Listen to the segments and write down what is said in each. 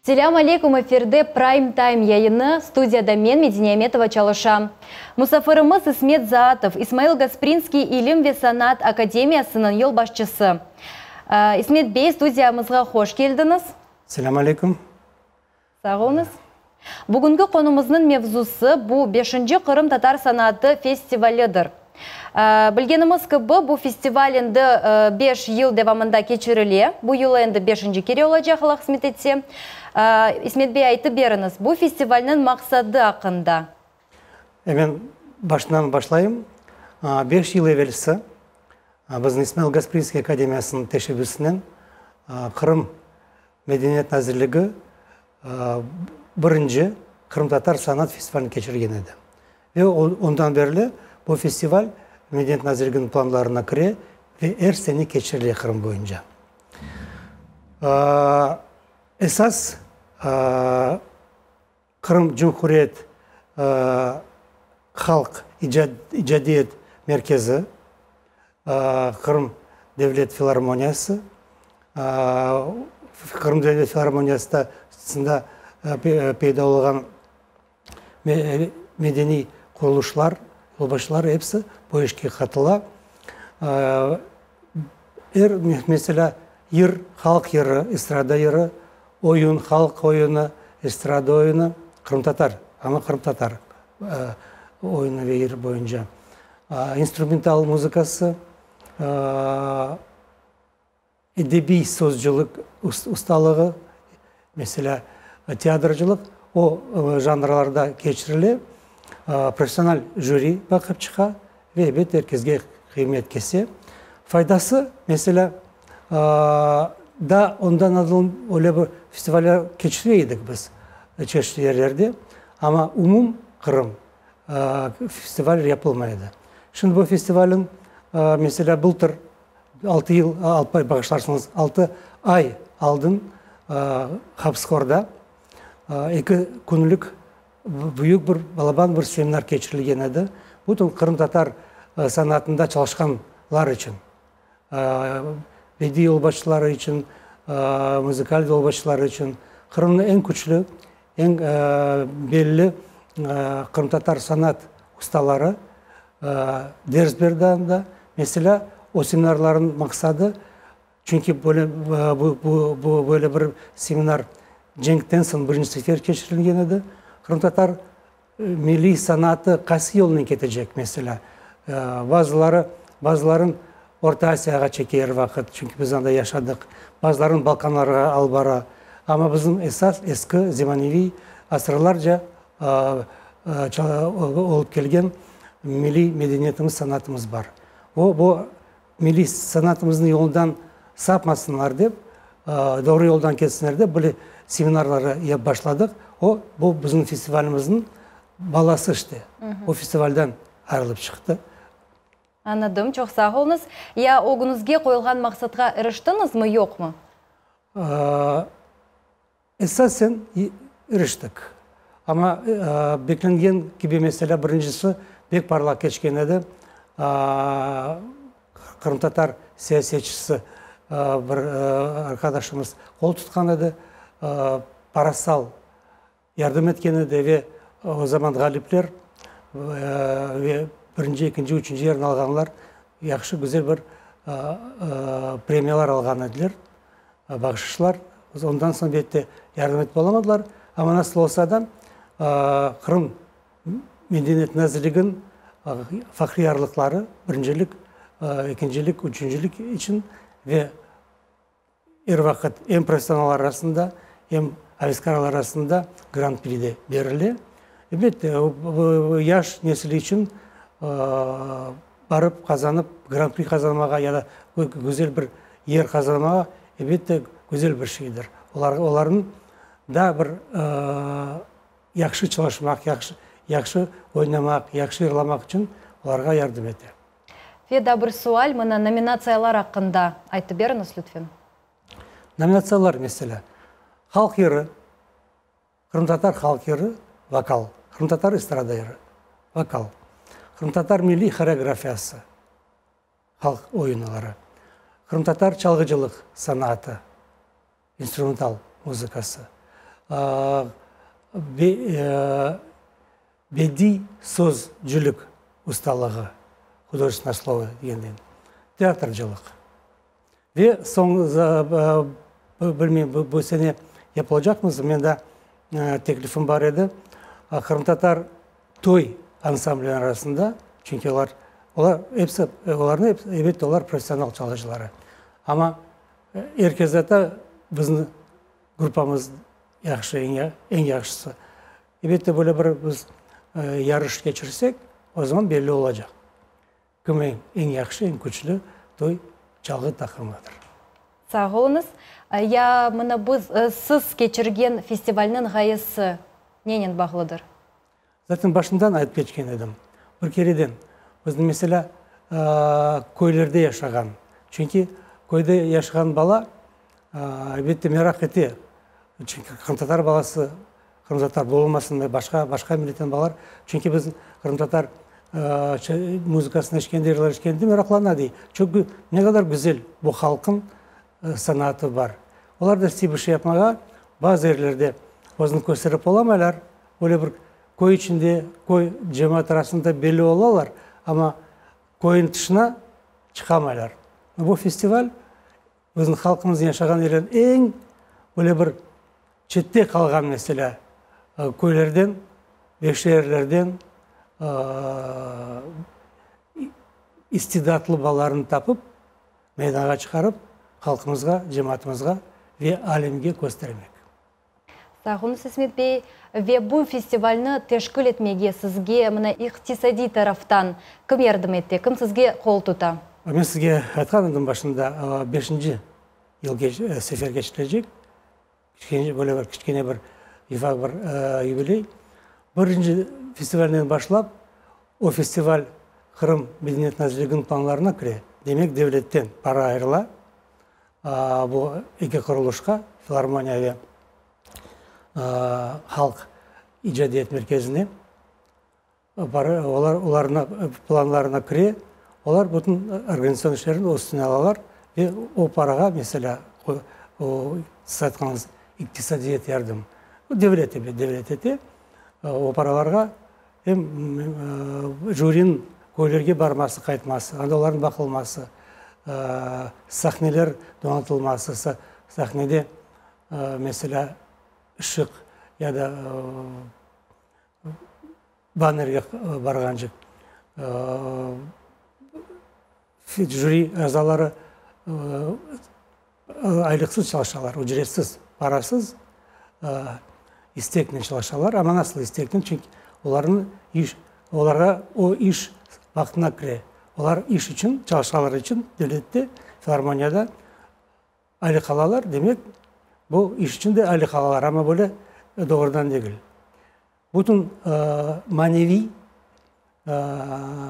Selâm aleyküm, efirde Prime Time yayını, studiyada men, Medine Ametova, çalışam. Musafirimiz İsmet Zaatov, İsmail Gasprinskiy ilim ve sanat akademiyasınıñ yolbaşçısı. İsmet bey, studiyamızğa hoş keldiñiz. Selâm aleyküm. Sağ oluñız. Bugünki qonumıznıñ mevzusı, bu beşinci Qırımtatar sanatı festivalidir. Bilgenimiz kibi, bu festival endi beş yıl devamında keçirile. Bu yılı endi beşinci kere olacaq, Allah qısmet etse. İsmet bey, aytıp beriñiz, bu festivalniñ maqsadı aqqında. Men başından başlayım. Beş yıl evelsi bizim İsmail Gasprinskiy akademiyasınıñ teşebbüsinen Qırım Medeniyet nazirligi birinci qırımtatar sanat festivalini keçirgen edi. Ve ondan berli bu festival Medeniyet nazirliginiñ planlarına kire ve er sene keçirile Qırım boyunca. Esas Qırım Cumhuriyet halq icadiyet merkezi, Qırım devlet filarmoniyası, Qırım devlet filarmoniyasında peyda olğan medeniy qurulışlar, yolbaşçılar episi bu işke qatıla. Er, meselâ, yır, halq yırı, estrada yırı, oyun, halq oyunı, estrada oyunı, qırımtatar, amma qırımtatar oyunı ve yırı boyunca, instrumental muzıkası, edebiy sözcülük ustalığı, meselâ, teatrcılıq, o janrlarda keçirile, professional jüri baqıp çıqa ve, ebet, er kesge qıymet kese. Faydası, meselâ, daa ondan aldın öyle bir festivaller keçire edik biz çeşit yerlerde, amma umum Qırım festival yapılmay edi. Şimdi bu festivalniñ, meselâ, bıltır Altı yıl, bağışlarsıñız, altı ay aldın Hapıshorda eki künlük büyük bir, balaban bir seminar keçirilgen edi. Bütün qırımtatar sanatında çalışqanlar içün, bediy yolbaşçıları içün, muzıkal yolbaşçıları içün Qırımnıñ eñ küçlü, eñ belli qırımtatar sanat ustaları ders berdi anda. Meselâ, o seminarlarnıñ maqsadı, çünki böyle, bu, bu, bu, böyle bir seminar cenkten soñ birinci sefer keçirilgen edi. Qırımtatar milliy sanatı qaysı yolnen ketecek, meselâ. Bazıları, bazıların Orta Asiyağa çeke er vaqıt, çünki biz anda yaşadıq, bazıların Balkanlarğa alıp bara. Amma bizim esas eski, zemaneviy, asırlarca olıp kelgen milliy medeniyetimiz, sanatımız bar. O, bu milliy sanatımıznıñ yolundan sapmasınlar dep, doğru yoldan ketsinler dep, böyle seminarları yapıp başladıq. O, bu bizim festivalimizniñ balası işte. O festivalden ayrılıp çıqtı. Añladım, çoq sağ oluñız. Ya ögüñizge qoyulğan maqsatqa iriştiñizmi, yoqmı? Esasen iriştik. Amma beklengen kibi, meselâ, birincisi pek parlaq keçken edi. Qırımtatar siyasetçisi bir arqadaşımız qol tutqan edi. Parasal yardım etken edi ve o zaman ğalipler ve birinci, ekinci, üçünci yerni alğanlar yahşı, güzel bir premiyalar alğan ediler, bahşışlar. Ondan soñ elbette yardım etip olamadılar, amma nasıl olsa da Qırım Medeniyet Nazirliginiñ fahriy yarlıqları birincilik, ekincilik, üçüncilik içün ve Er vaqıt em professionallar arasında, em aveskarlar arasında Gran-pri de berile. Elbette, yaş nesil içün barıp qazanıp, Gran-pri qazanmağa ya da güzel bir yer qazanmağa, elbette, güzel bir şeydir. Olarnıñ daa bir yahşı çalışmaq, yahşı oynamaq, yahşı yırlamaq içün olarğa yardım ete. Ve daa bir sual, mına nominatsiyalar aqqında aytıp beriñiz, lütfen. Nominatsiyalar, meselâ, halq yırı, qırımtatar halq yırı, vokal, qırımtatar estrada yırı, vokal, qırımtatar milliy horeografiyası, halq oyunları, qırımtatar çalğıcılıq sanatı, instrumental muzıkası. Bediy sözcülik ustalığı, hudojestvennoye slovo degenden, teatrcılıq. Ve soñ, bilmeyim, bu sene yapılacaqmız, men daa teklifim bar edi, qırımtatar toy ansamblleri arasında, çünki olar, olar episi, olarnı, elbette, olar professional çalğıcıları, amma er kes ayta, bizni gruppamız yahşı, eñ yahşısı. Elbette, böyle bir biz yarış keçirsek, o zaman belli olacaq, kim eñ yahşı, eñ küçlü toy çalğı taqımıdır. Sağ oluñız. Ya mına biz, siz keçirgen festivalniñ ğayesi nenen bağlıdır? Zaten başından aytıp keçken edim. Bir kereden, bizni, meselâ, köylerde yaşağan, çünki köyde yaşağan bala, elbette, meraq ete, çünki qırımtatar balası Qırımtatar bolmasın da, başqa, başqa milletten balalar, çünki biz qırımtatar muzıkasını eşitkende, yırlar eşitkende meraqlana, dey, çoq ne qadar güzel bu halqıñ sanatı bar. Olar da istey bir şey yapmağa, bazı yerlerde özüni kösterip olamaylar, öyle bir köy içinde, köy cemaat arasında belli olalar, amma köyniñ tışına çıqamaylar. Bu festival Bizim halqımız yaşağan yerler eñ böyle bir çette qalğan meselâ, köylerden ve şeerlerden istidatlı balalarnı tapıp, meydanğa çıqarıp, halqımızğa, cemaatımızğa ve alemge köstermek. Sağ oluñız, İsmet bey. Ve bu festivalni teşkil etmege sizge mına iqtisadiy taraftan kim yardım ete, kim sizge qol tuta? Men sizge aytqan edim başında, beşinci yıl sefer keçirilecek, böyle bir kiçkene bir ufaq bir yubiley. Birinci festivalnen başlap, o festival Qırım Medeniyet Nazirliginiñ planlarına kire, demek devletten para ayırıla. Bu eki qurulışqa, filarmoniya ve halq icadiyet merkezine, para, olar olarnı planlarına kire, olar bütün organizatsion işlerini öz üstüne alalar ve o parağa, meselâ, o siz aytqanıñız iqtisadiyet yardım, devlet ebet, devlet ete, o paralarğa em jüriniñ köylerge barması, qaytması, anda olarnıñ baqılması, sahneler donatılması, sahnede, meselâ, ışıq ya da bannerge barğancıq, jüri azaları Aylıqsız çalışalar, ücretsiz, parasız, isteknen çalışalar. Amma nasıl isteknen? Çünki olarnıñ iş, olarğa o iş vaqtına kire. Olar iş içün, çalışqanları içün devlette, filarmoniyada aylıq alalar. Demek, bu iş içün de aylıq alalar, amma böyle doğrudan degil. Bütün maneviy,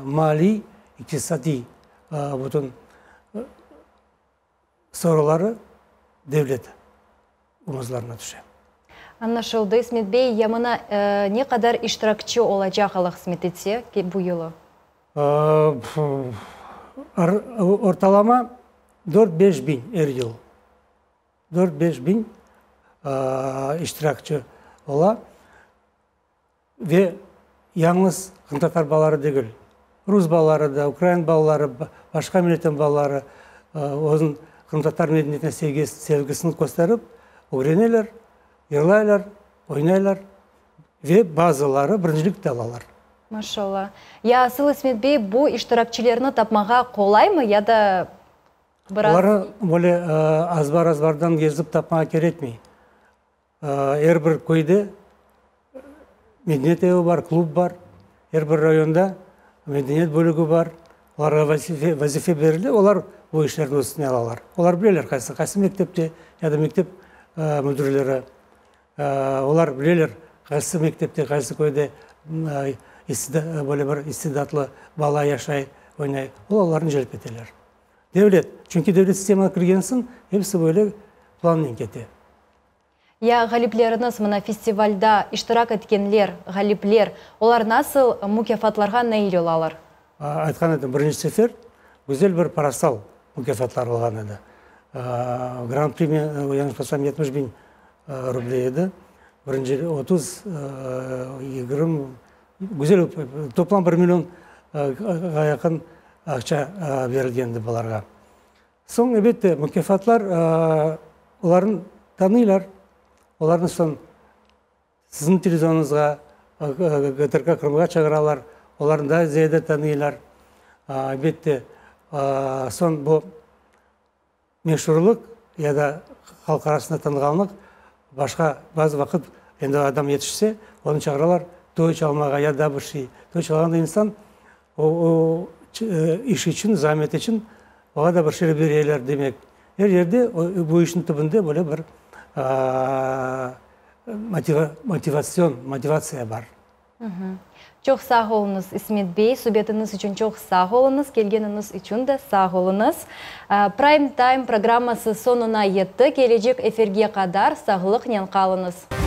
maliy, iqtisadiy bütün Soruları devlet omuzlarına tüşe. Añlaşıldı, İsmet bey. Ya mına ne qadar iştirakçi olacaq, Alla qısmet etse, bu yılı? Ortalama dört-beş biñ er yıl. Dört-beş biñ iştirakçi ola. Ve yañlız qırımtatar balaları degil, rus balaları da, ukrain balaları, başqa milletten balaları özüniñ qırımtatar medeniyetine sevgisini kösterip, ögreneler, yırlaylar, oynaylar ve bazıları birincilik de alalar. Maşallah. Ya asıl, İsmet bey, bu iştirakçilerni tapmağa qolaymı ya da biraz. Olarnı böyle azbar-azbardan gezip tapmağa kerekmey. Er bir köyde medeniyet evi bar, klub bar, er bir rayonda medeniyet bölügi bar. Olarğa vazife, vazife berile, olar bu işlerni öz üstüne alalar. Olar bileler qaysı, qaysı mektepte ya da mektep müdirleri, olar bileler qaysı mektepte, qaysı köyde böyle bir istidatlı bala yaşay, oynay. Olarnı celp eteler. Devlet, çünki devlet sistemağa kirgen soñ, episi böyle plannen kete. Ya ğalipleriñiz, mına festivalda iştirak etkenler, ğalipler, olar nasıl mukâfatlarğa nail olalar? Aytqan edim, birinci sefer güzel bir parasal mukâfatlar olğan edi. Gran-pri, men yañlışmasam, 70 biñ ruble edi. Birinci 30, 20, güzel toplam bir millionğa yaqın aqça berilgen edi bularğa. Soñ, elbette, mukâfatlar, olarnı tanıylar, olarnı soñ siziñ televizionıñızğa, GTRK Krımğa çağıralar, olarnı daa ziyade tanıylar. Elbette, soñ bu meşurlıq ya da halq arasında tanığanlıq başqa bazı vaqıt endi adam yetişse, onı çağıralar toy çalmağa ya da bir şey. Toy çalğanda insan o iş içün, zamet içün oña da bir şeyler bereler, demek. Er yerde bu işniñ tübünde böyle bir motivatsion, motivatsiya bar. Çoq sağ oluñız, İsmet bey, subetiñiz içün çoq sağ oluñız, kelgeniñiz içün de sağ oluñız. Prime Time programması soñuna yetti, kelecek efirge qadar sağlıqnen qalıñız.